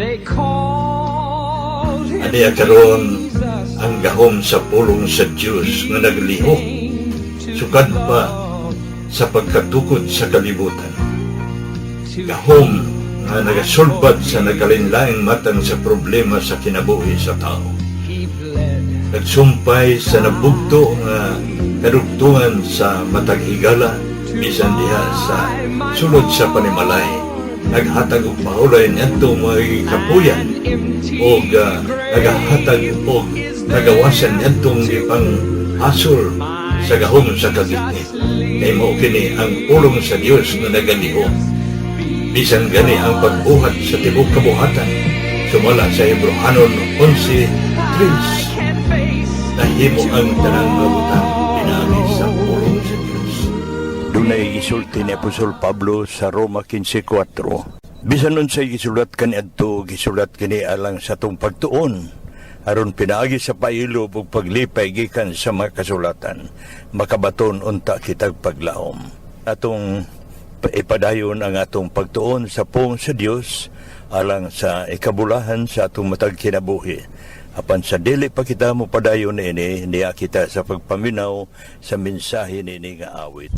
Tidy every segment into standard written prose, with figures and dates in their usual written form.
They called him Aniya karon Jesus. Ang gahom sa pulong sa Dios nga naglihok sukad pa sa pagkatukod sa kalibutan. Gahom nga nagasulbad sa nagkalainlaing matang sa problema sa kinabuhi sa tao. He bled. Nagsumpay sa nabugto nga kadugtungan sa matag higala, bisan diha sa sulod sa panimalay. Naghatag og pahulay niadto mga kapuyan og nagahatag og kagawasan niadtong gipang hasol sa gahom sa kagitnit. Kay mao kini ang pulong sa Dios nga nagalihok. Bisan gani ang pagbuhat sa tibuok kabuhatan, sumala sa Hebreohanon 11:3, Can face nahimo ang tanang mga butang pinaagi sa pulong sa Dios. Dunay gisulti ni Apostol Pablo sa Roma 15:4. Bisan unsay gisulat kaniadto, gisulat kini alang sa atong pagtuon, aron pinaagi sa pailob ug paglipay gikan sa mga kasulatan, makabaton unta kitag paglaom. Atong ipadayon ang atong pagtuon sa pulong sa Dios alang sa ikabulahan sa atong matag kinabuhi. Apan sa dili pa kita mo padayon ini, niya kita sa pagpaminaw sa mensahe nini nga awit.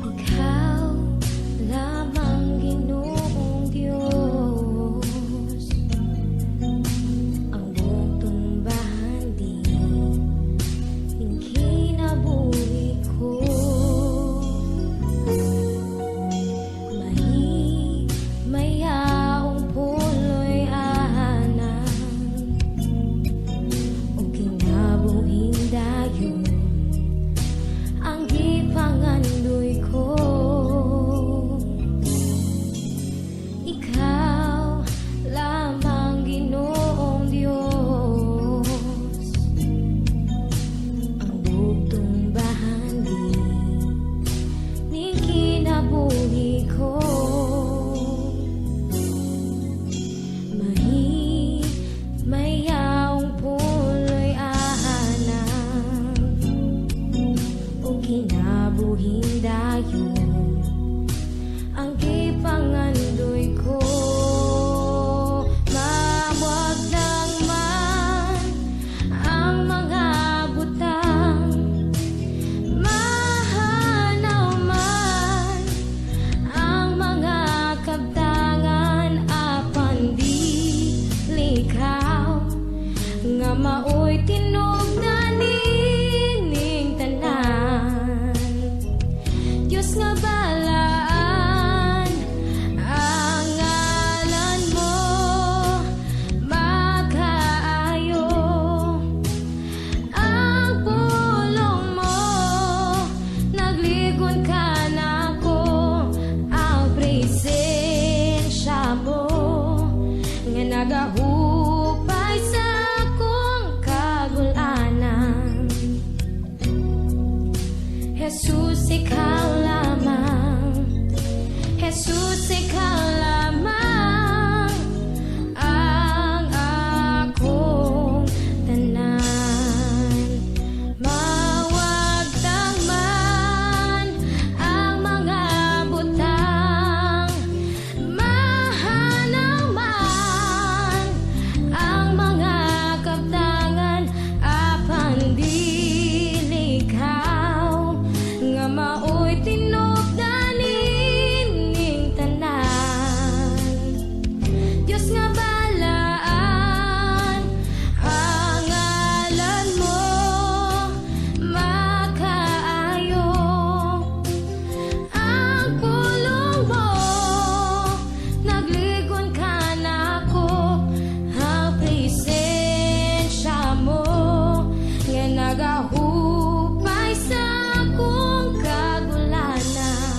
Ikaw lamang, Ginoong Diyos, ang bugtong bahandi ning kinabuhi ko. Mahimayaong puloy anan o kinabuhing dayon ang gipangandoy ko. Ikaw lamang, Ginoong Diyos, ang bugtong bahandi ning kinabuhi ko. Mahimayaong puloy anan o kinabuhing dayon ang gipangandoy ko. Mawaglang man ang mga butang, mahanaw man ang mga kabtangan, apan dili ikaw nga mao'y tinubdan nining tanan. Diyos nga balaan, ang ngalan mo makaayo. Ang pulong mo nagligon kanako, ang presensya mo nga nagahupay sa akong kagulanan. Jesus, ikaw lamang. Jesus, ikaw lamang ang akong tanan. Mawagtang man ang mga butang, mahanaw man ang mga kabtangan, apan dili ikaw nga mao'y tinubdan nining tanan. Diyos nga balaan, ang ngalan mo makaayo. Ang pulong mo nagligon kanako, ang presensya mo nga nagahupay sa akong kagulanan.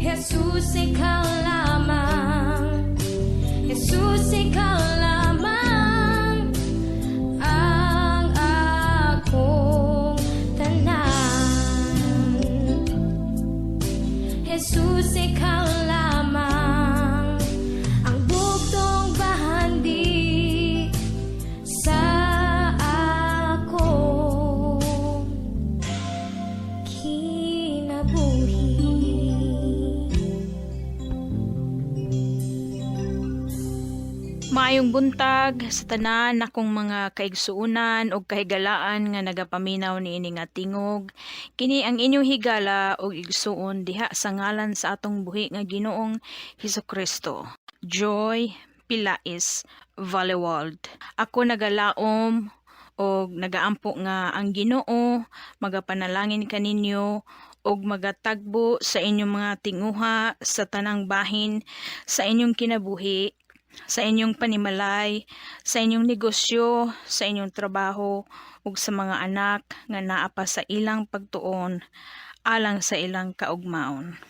Jesus, ikaw lamang. Maayong buntag sa tanan nakong mga kaigsuonan ug kahigalaan nga nagapaminaw niini nga tingog. Kini ang inyong higala ug igsuon diha sa ngalan sa atong buhi nga Ginoong Hesukristo. Joy Pilais Valewald. Ako nagalaom og nagaampo nga ang Ginoo magapanalangin kaninyo ug magatagbo sa inyong mga tinguha sa tanang bahin sa inyong kinabuhi, sa inyong panimalay, sa inyong negosyo, sa inyong trabaho, ug sa mga anak nga naa pa sa ilang pagtuon alang sa ilang kaugmaon.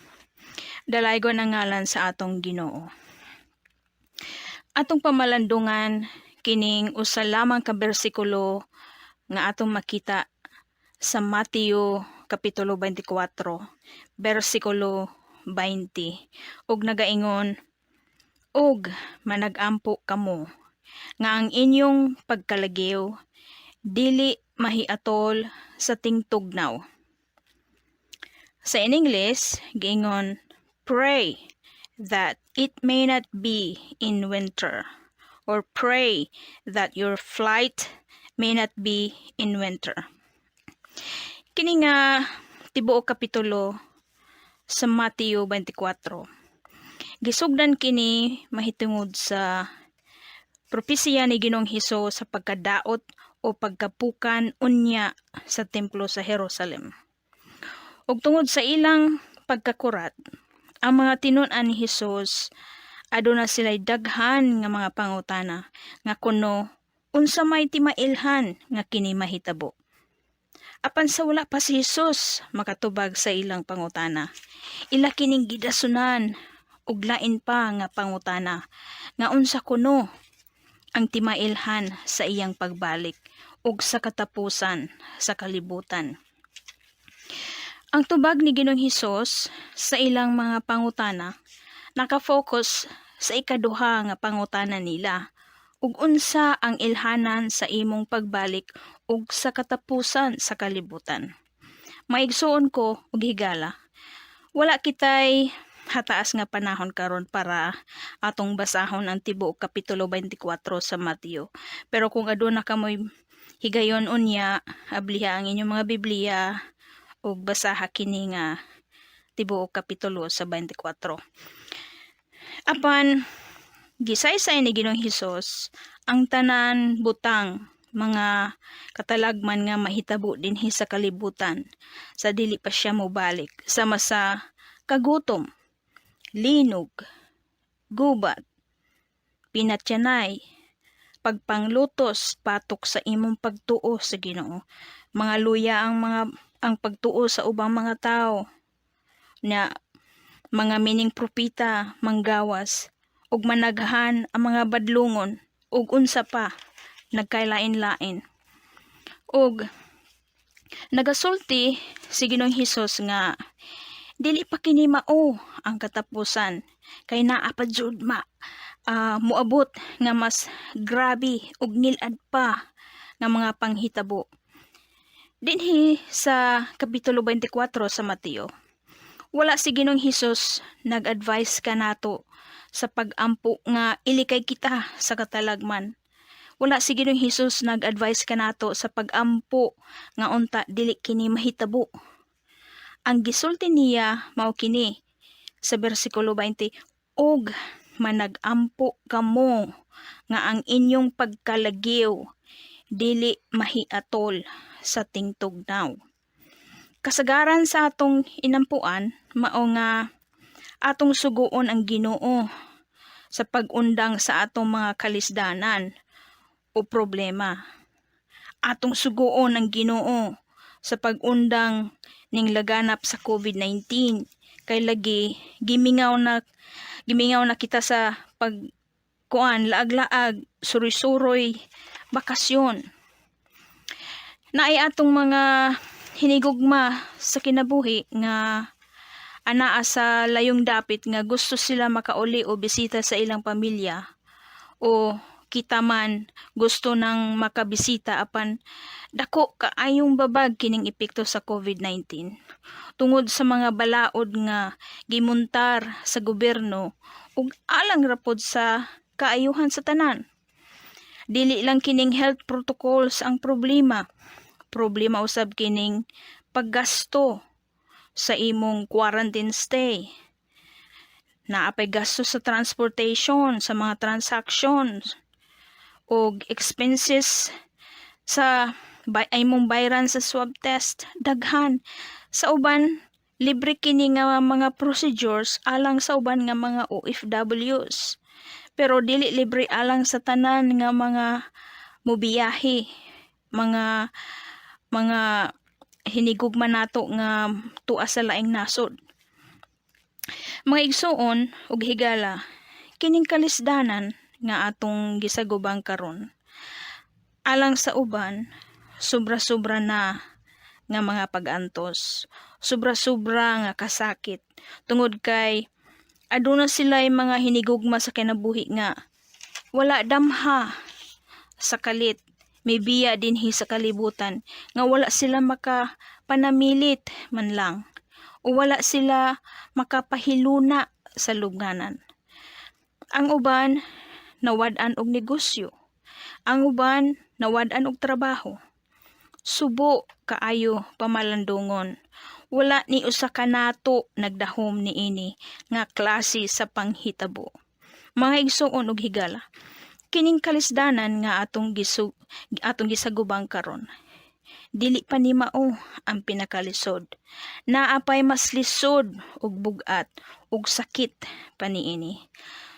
Dalaygon ang ngalan sa atong Ginoo. Atong pamalandungan kining usa lamang ka bersikulo nga atong makita sa Mateo kapitulo 24 bersikulo 20 ug nagaingon, "Ug managampo kamo nga ang inyong pagkalagiw dili mahiatol sa tingtugnaw." Sa in English, giingon, "Pray that it may not be in winter," or "Pray that your flight may not be in winter." Kini nga tibuok kapitulo sa Mateo 24, gisugdan kini mahitungod sa propesiya ni Ginoong Hesus sa pagkadaot o pagkapukan unya sa templo sa Jerusalem. Ug tungod sa ilang pagkakurat, ang mga tinun-an ni Hesus aduna sila'y daghan nga mga pangutana nga kuno unsa may timailhan nga kini mahitabo. Apan sa wala pa si Hesus makatubag sa ilang pangutana, ila kining gidasunan og lain pa nga pangutana nga unsa kuno ang timailhan sa iyang pagbalik ug sa katapusan sa kalibutan. Ang tubag ni Ginoong Hesus sa ilang mga pangutana naka-focus sa ikaduha nga pangutana nila, ug unsa ang ilhanan sa imong pagbalik ug sa katapusan sa kalibutan. Maigsuon ko ug higala, wala kitay hataas nga panahon karon para atong basahon ang tibuok kapitulo 24 sa Mateo. Pero kung aduna kamoy higayon unya, abliha ang inyong mga Biblia ug basaha kini nga tibuok kapitulo sa 24. Apan gisaysay ni Ginoong Hesus ang tanan butang, mga katalagman nga mahitabo dinhi sa kalibutan sa dili pa siya mobalik, sama sa kagutom, linog, gubat, pinatyanay, pagpanglutos patok sa imong pagtuo sa Ginoo, mga luya ang pagtuo sa ubang mga tao na mga mining propita manggawas ug managhan ang mga badlungon ug unsa pa, nagkailain-lain. Ug nagasulti si Ginoong Hesus nga dili pa kini mao ang katapusan kay naa pa jud ma moabot nga mas grabe ug ngilad pa nga mga panghitabo. Dinhi sa kapitulo 24 sa Mateo, wala si Ginoong Hesus nag-advise kanato sa pag-ampo nga ilikay kita sa katalagman. Wala si Ginoong Hesus nag-advise kanato sa pag-ampo nga unta dili kini mahitabo. Ang gisulti niya mao kini sa bersikulo 20, "Ug managampo kamo nga ang inyong pagkalagiw dili mahiatol sa tingtugnaw." Kasagaran sa atong inampuan mao nga atong suguon ang Ginoo sa pag-undang sa atong mga kalisdanan o problema. Atong suguon ang Ginoo sa pag-undang ning laganap sa COVID-19 kay lagi gimingaw na kita sa pag kuan, laag-laag, suroy-suroy, bakasyon. Naay atong mga hinigugma sa kinabuhi nga anaa sa layong dapit nga gusto sila makauli o bisita sa ilang pamilya, o kita man gusto nang makabisita, apan dako kaayong babag kining epekto sa COVID-19 tungod sa mga balaod nga gimuntar sa gobyerno ug alang ra pod sa kaayuhan sa tanan. Dili lang kining health protocols ang problema. Problema usab kining paggasto sa imong quarantine stay. Naa pay gasto sa transportation, sa mga transactions, og expenses sa ay imong bayran sa swab test, daghan. Sa uban, libre kini nga mga procedures alang sa uban nga mga OFWs. Pero dili libre alang sa tanan nga mga mobiyahe, mga hinigugma nato nga tua sa laing nasod. Mga igsuon ug higala, kining kalisdanan nga atong gisagubang karon, alang sa uban, sobra-sobra na nga mga pag-antos, sobra-sobra nga kasakit tungod kay aduna sila mga hinigugma sa kinabuhi nga wala damha sa kalit, may biya dinhi sa kalibutan, nga wala sila makapanamilit man lang o wala sila makapahiluna sa lubnganan. Ang uban nawad-an og negosyo. Ang uban nawad-an og trabaho. Subo kaayo pamalandungon. Wala ni usa ka nato nagdahom niini nga klase sa panghitabo. Mga igsuon ug higala, kining kalisdanan nga atong gisagubang karon, dili pa ni mao ang pinakalisod. Naa pay mas lisod ug bug-at ug sakit pa niini.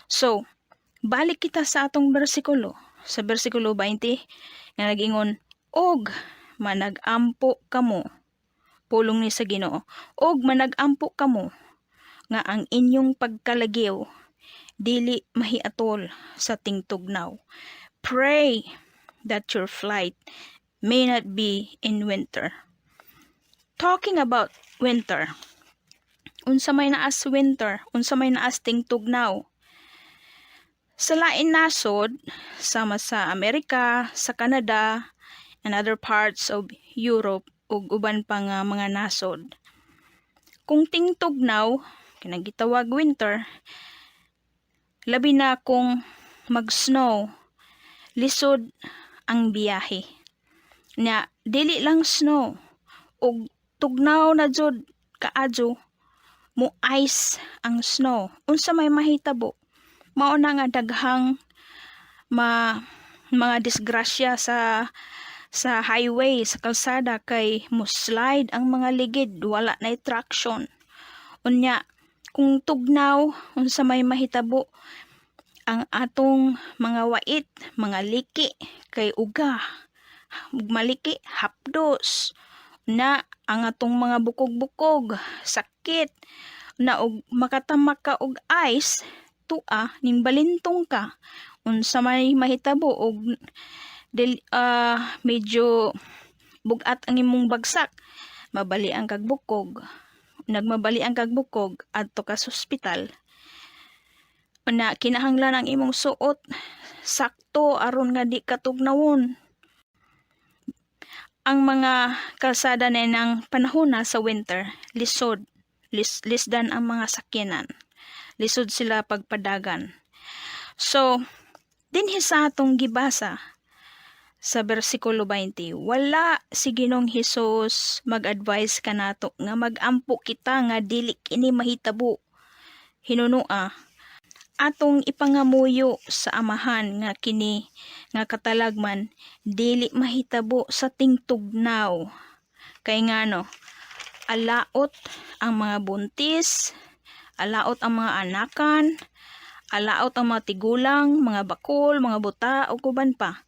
So, balik kita sa atong bersikulo. Sa bersikulo 20 nga nagingon, "Og manag-ampo kamo," pulong ni sa Ginoo, "og manag-ampo kamo nga ang inyong pagkalagiw dili mahiatol sa tingtugnaw." Pray that your flight may not be in winter. Talking about winter. Unsa may naas winter? Unsa may naas tingtugnaw? Sa lain nasod, sama sa Amerika, sa Canada, and other parts of Europe ug uban pa nga mga nasod, kung tingtugnaw, kanang gitawag winter, labi na kung mag-snow, lisod ang biyahe. Nya dili lang snow ug tugnaw na jud kaayo, mo ice ang snow. Unsa may mahitabo? Mao na nga daghang mga disgrasya sa highway, sa kalsada, kay mo slide ang mga ligid, wala na traction. Unya kung tugnaw, unsa may mahitabo? Ang atong mga wait, mga liki, kay uga maliki, hapdos na ang atong mga bukog-bukog, sakit na. Og makatamak ka og ice, tua ning balintong ka. Unsa may mahitabo og medyo bugat ang imong bagsak? Mabali ang kag bukog. Nagmabali ang kag bukog, adto ka sa ospital na. Kinahanglan ang imong suot sakto aron nga di ka tugnawon. Ang mga kalsada na ng panahon na sa winter, lisod lisdan ang mga sakyanan, lisod sila pagpadagan. So dinhi sa atong gibasa sa bersikulo 20, wala si Ginoong Hesus mag-advise kanato nga mag-ampo kita nga dili kini mahitabo. Hinunua, atong ipangamuyo sa Amahan nga kini nga katalagman dili mahitabo sa tingtugnaw. Kay ngano? Alaot ang mga buntis, alaot ang mga anakan, alaot ang mga tigulang, mga bakol, mga buta ug uban pa.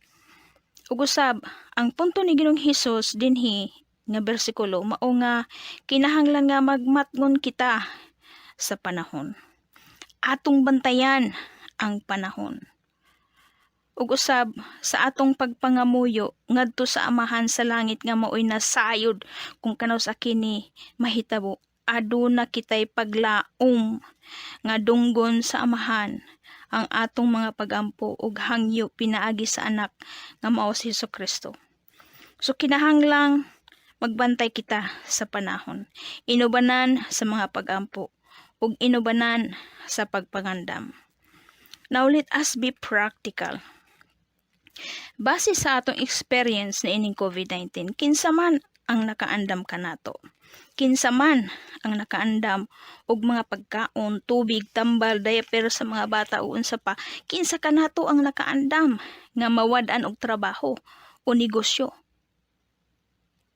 Ug usab, ang punto ni Ginoong Hesus dinhi nga bersikulo mao nga kinahanglan nga magmatngon kita sa panahon. Atong bantayan ang panahon. Ug usab sa atong pagpangamuyo ngadto sa Amahan sa langit nga maoy nasayod kung kanus-a kini mahitabo, aduna kitay paglaom nga dunggon sa Amahan ang atong mga pagampo ug hangyo pinaagi sa Anak nga mao si Kristo. So kinahanglang magbantay kita sa panahon, inubanan sa mga pagampo ug inubanan sa pagpangandam. Now let us be practical. Base sa atong experience na ining COVID-19, kinsa man ang nakaandam kanato? Kinsa man ang nakaandam og mga pagkaon, tubig, tambal, diaper sa mga bata o unsa pa? Kinsa kanato ang nakaandam nga mawad-an og trabaho o negosyo?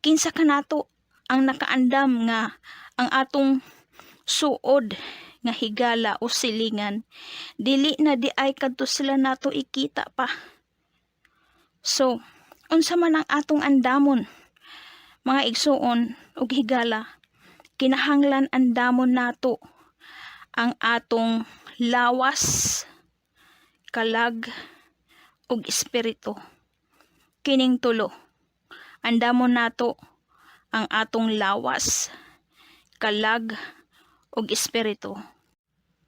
Kinsa kanato ang nakaandam nga ang atong suod nga higala o silingan dili na diay kadto sila nato ikita pa? So, unsa man ang atong andamon, mga igsuon ug higala, kinahanglan andamon nato ang atong lawas, kalag ug espiritu. Kining tulo. Andamon nato ang atong lawas, kalag ug espiritu.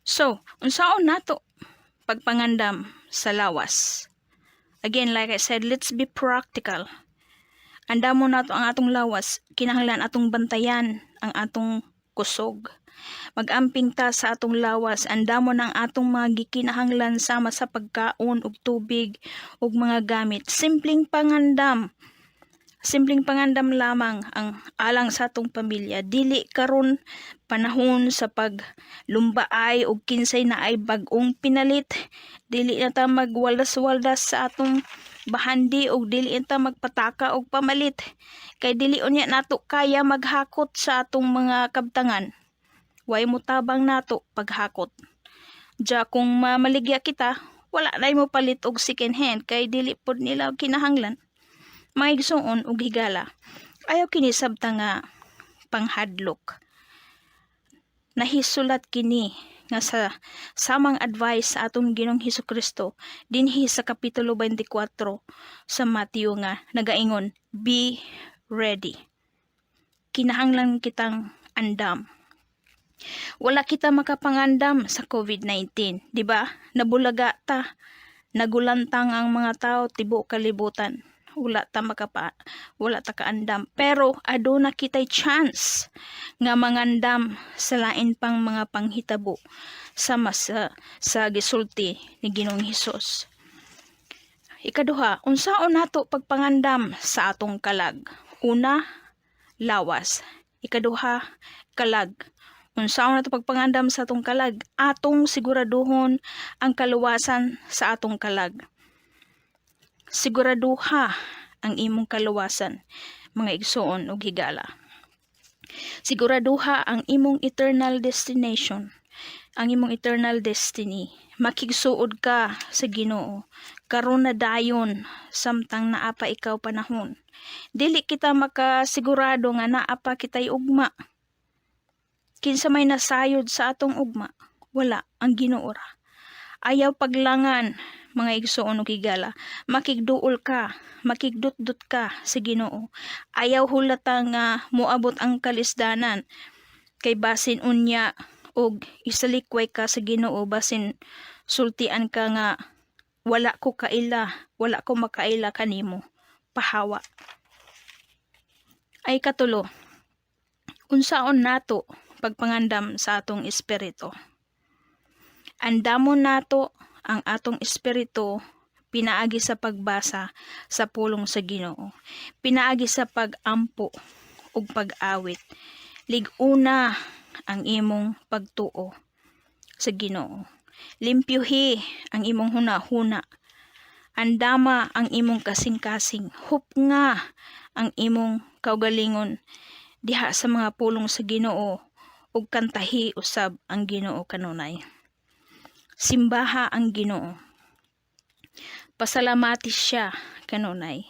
So, unsaon nato pagpangandam sa lawas? Again, like I said, let's be practical. Andamon nato ang atong lawas, kinahanglan atong bantayan ang atong kusog. Mag-amping ta sa atong lawas, andamon ang atong mga gikinahanglan sama sa pagkaon ug tubig ug mga gamit. Simpleng pangandam. Simpleng pangandam lamang ang alang sa atong pamilya. Dili karon panahon sa paglumbaay og kinsay naay bag-ong pinalit. Dili na ta magwaldas-waldas sa atong bahandi og dili na ta magpataka og pamalit. Kay dili unya nato kaya maghakot sa atong mga kabtangan. Way motabang nato paghakot. Diya kung mamaligya kita, wala na mo palit og second hand kay dili pod nila kinahanglan. Mga igsuon ug higala, ayaw kini sabta nga panghadlok. Nahisulat kini nga sa samang advice sa atong Ginoong Hesus Kristo dinhi sa kapitulo 24 sa Mateo nga nagaingon, "Be ready." Kinahanglan kitang andam. Wala kita makapangandam sa COVID-19, di ba? Nabulaga ta, nagulantang ang mga tao tibuok kalibutan. Wala ta kaandam. Pero aduna kitay chance nga mangandam sa lain pang mga panghitabo sama sa gisulti ni Ginoong Hesus. Ikaduha, unsaon nato pagpangandam sa atong kalag? Una, lawas. Ikaduha, kalag. Unsaon nato pagpangandam sa atong kalag? Atong siguraduhon ang kaluwasan sa atong kalag. Siguraduha ang imong kaluwasan, mga igsuon ug higala. Siguraduha ang imong eternal destination, ang imong eternal destiny. Makigsuod ka sa Ginoo. Karon na dayon samtang naa pa ikaw panahon. Dili kita makasigurado nga naa pa kitay ugma. Kinsa may nasayod sa atong ugma? Wala, ang Ginoo ra. Ayaw paglangan, mga igsuon ug higala. Makigduol ka, makigdutdut ka sa Ginoo. Ayaw hulata nga moabot ang kalisdanan kay basin unya og isalikway ka sa Ginoo, basin sultian ka nga wala ko kaila, wala ko makaila kanimo. Pahawa. Ay katulo, unsaon nato pagpangandam sa atong espiritu? Andamon nato ang atong espiritu pinaagi sa pagbasa sa pulong sa Ginoo, pinaagi sa pag-ampo ug pag-awit. Lig-una ang imong pagtuo sa Ginoo. Limpyuhi ang imong huna-huna. Andama ang imong kasing-kasing. Hupnga ang imong kaugalingon diha sa mga pulong sa Ginoo ug kantahi usab ang Ginoo kanunay. Simbaha ang Ginoo. Pasalamati siya kanunay.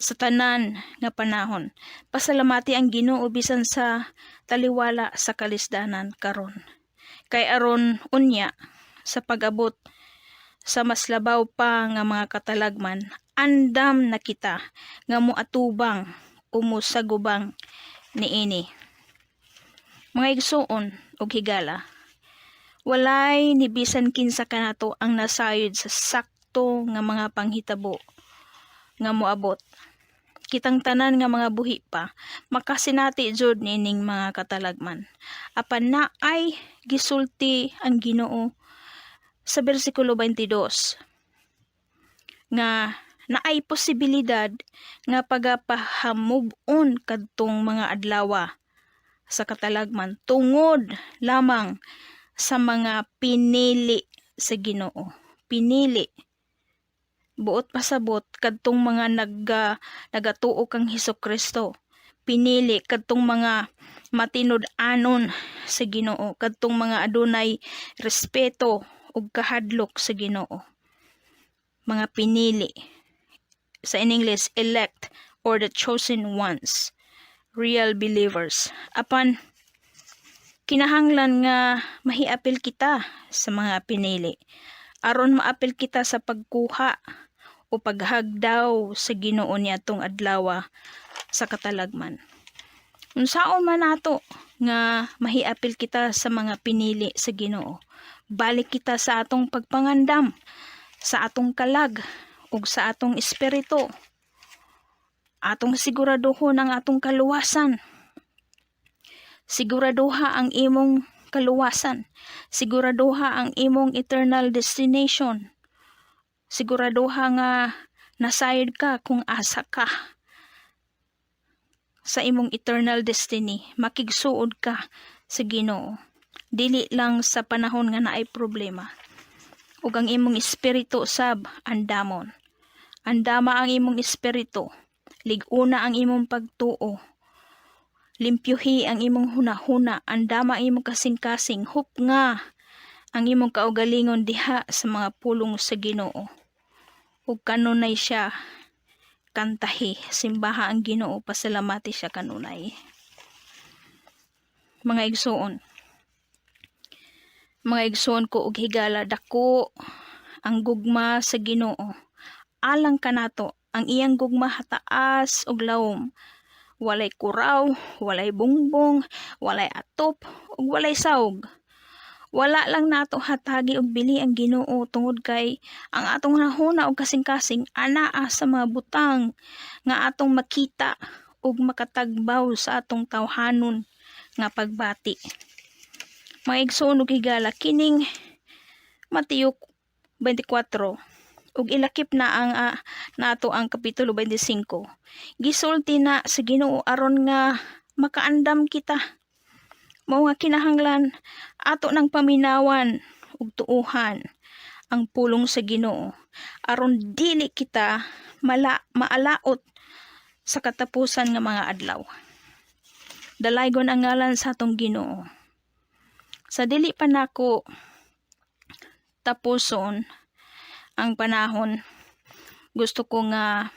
Sa tanan nga panahon, pasalamati ang Ginoo bisan sa taliwala sa kalisdanan karon. Kay aron unya sa pag-abot sa mas labaw pa nga mga katalagman, andam na kita nga moatubang o mosagubang niini. Mga igsuon ug higala, walay ni bisan kinsa kanato ang nasayod sa sakto nga mga panghitabo nga moabot. Kitang tanan nga mga buhi pa makasinati jud niining mga katalagman. Apan naay gisulti ang Ginoo. Sa bersikulo 22 nga naay posibilidad nga pagapahamub-on kadtong mga adlawa sa katalagman tungod lamang sa mga pinili sa Ginoo. Pinili. Buot pasabot, kadtong mga nagatuo kang Hesus Kristo. Pinili, kadtong mga matinud-anon sa Ginoo, kadtong mga adunay respeto ug kahadlok sa Ginoo. Mga pinili. Sa in English, elect or the chosen ones, real believers. Apan kinahanglan nga mahiapil kita sa mga pinili aron maapil kita sa pagkuha o paghagdaw sa Ginoo niadtong adlaw sa katalagman. Unsaon man nato nga mahiapil kita sa mga pinili sa Ginoo? Balik kita sa atong pagpangandam, sa atong kalag ug sa atong espiritu. Atong siguraduhon ang atong kaluwasan. Siguraduha ang imong kaluwasan. Siguraduha ang imong eternal destination. Siguraduha nga nasayod ka kung asa ka sa imong eternal destiny. Makigsuod ka sa Ginoo. Dili lang sa panahon nga naay problema. Ug ang imong espiritu sab andamon. Andama ang imong espiritu. Lig-una ang imong pagtuo. Limpyuhi ang imong hunahuna, andama ang imong kasing-kasing, hupnga ang imong kaugalingon diha sa mga pulong sa Ginoo. Ug kanunay siya kantahi, simbaha ang Ginoo, pasalamati siya kanunay. Mga igsuon. Mga igsuon ko ug higala, dako ang gugma sa Ginoo. Alang kanato, ang iyang gugma hataas ug lawom, walay kuraw, walay bungbong, walay atop, ug walay sawg. Wala lang nato hatagi og bili ang Ginoo tungod kay ang atong hunahuna og kasing-kasing anaa sa mga butang nga atong makita ug makatagbaw sa atong tawhanon nga pagbati. Mga igsoon ug higala, kining Mateo 24 ug ilakip na ang nato ang kapitulo 25. Gisulti na sa Ginoo aron nga makaandam kita. Mao nga kinahanglan ato nang paminawan ug tuuhan ang pulong sa Ginoo aron dili kita maalaot sa katapusan nga mga adlaw. Dalaygon ang ngalan sa atong Ginoo. Sa dili pa nako tapuson ang panahon, gusto ko nga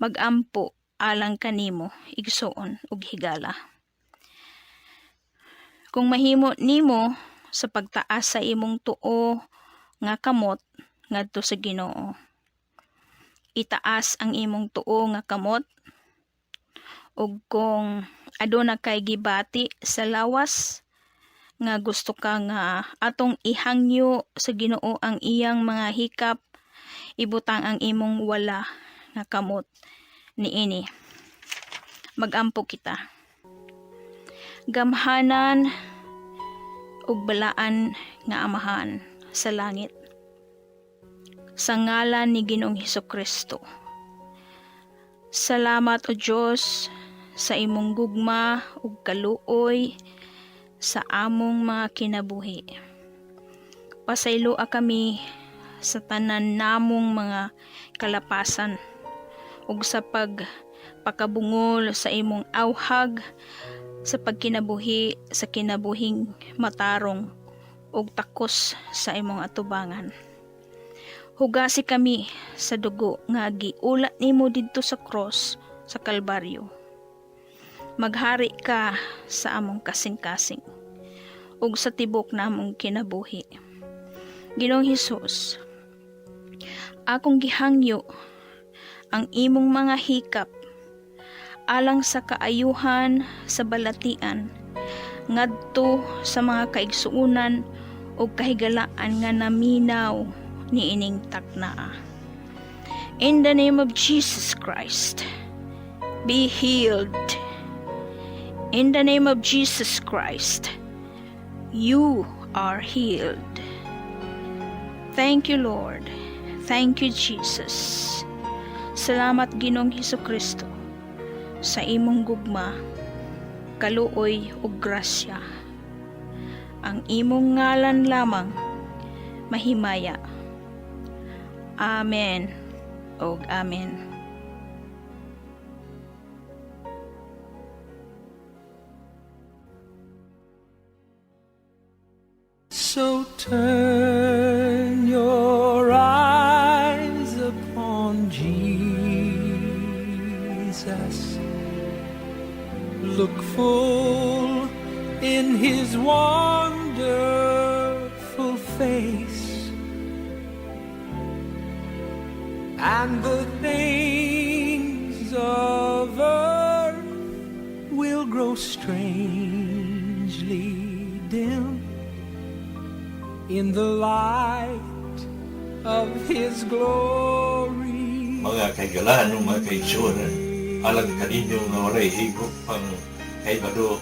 magampo alang kanimo, igsuon ug higala. Kung mahimo nimo sa pagtaas sa imong tuo nga kamot ngadto sa Ginoo. Itaas ang imong tuo nga kamot, ug kung aduna kay gibati sa lawas nga gusto ka nga atong ihangyo sa Ginoo ang iyang mga hikap, ibutang ang imong wala nga kamot niini. Magampo kita. Gamhanan ug balaan nga Amahan sa langit, sa ngalan ni Ginoong Hesus Kristo. Salamat, O Dios, sa imong gugma ug kaluoy sa among mga kinabuhi. Pasayloa kami sa tanan namong mga kalapasan ug sa pagpakabungol sa imong awhag sa pagkinabuhi sa kinabuhing matarong ug takos sa imong atubangan. Hugasi kami sa dugo nga giulat nimo didto sa cross sa Kalbaryo. Maghari ka sa among kasing-kasing ug sa tibok namong kinabuhi. Ginoong Hesus, akong gihangyo ang imong mga hikap alang sa kaayuhan sa balatian ngadto sa mga kaigsuonan ug kahigalaan nga naminaw niining taknaa. In the name of Jesus Christ, be healed. In the name of Jesus Christ, you are healed. Thank you, Lord. Thank you, Jesus. Salamat, Ginoong Kristo, sa imong gugma, kaluoy ug grasya. Ang imong ngalan lamang mahimaya. Amen ug amen. So turn your eyes upon Jesus. Look full in his wonderful face, and the things of earth will grow strangely dim in the light of his glory. Mga kahigalaan ug mga kaigsuonan, alang kaninyo nga walay higop pang kahibalo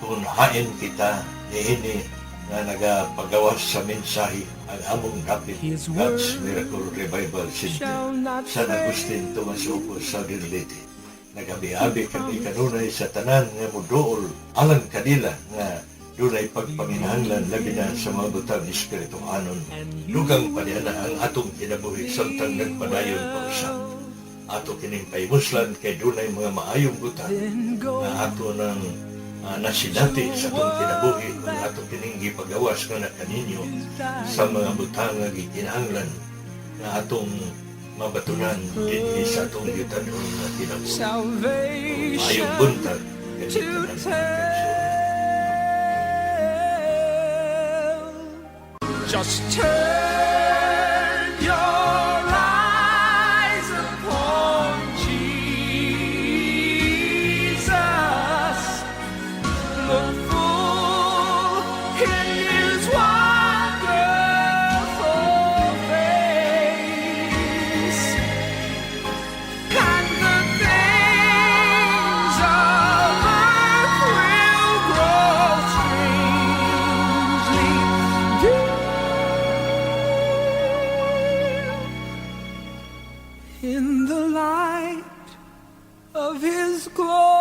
kung hain kita niini nga nagapagawas sa mensahe, ang among dapit His God's word Miracle Revival Center, shall not San Agustin, Tomas Opo, Southern Leyte. Nagabi-abi kami kanunay sa tanan nga muduol alang kanila nga dunay pagpanginahanglan, labi na sa mga butang espirituhanon. Dugang pa niya na ang atong kinabuhi samtang nagpadayon pa usab. Ato kining pahimuslan kay dunay mga maayong butang Then go nga ato nang nasinati sa atong kinabuhi kung ato kining gipagawas nga na kaninyo sa mga butang nga gikinahanglan nga atong mabatunan dinhi sa atong gitanon nga kinabuhi. Salvation Maayong buntag to kaninyong tanan, mga kaigsuonan. tell. Just turn your eyes upon Jesus. Look full in his wonderful face, and the things of earth will grow strangely dim in the light of his glory.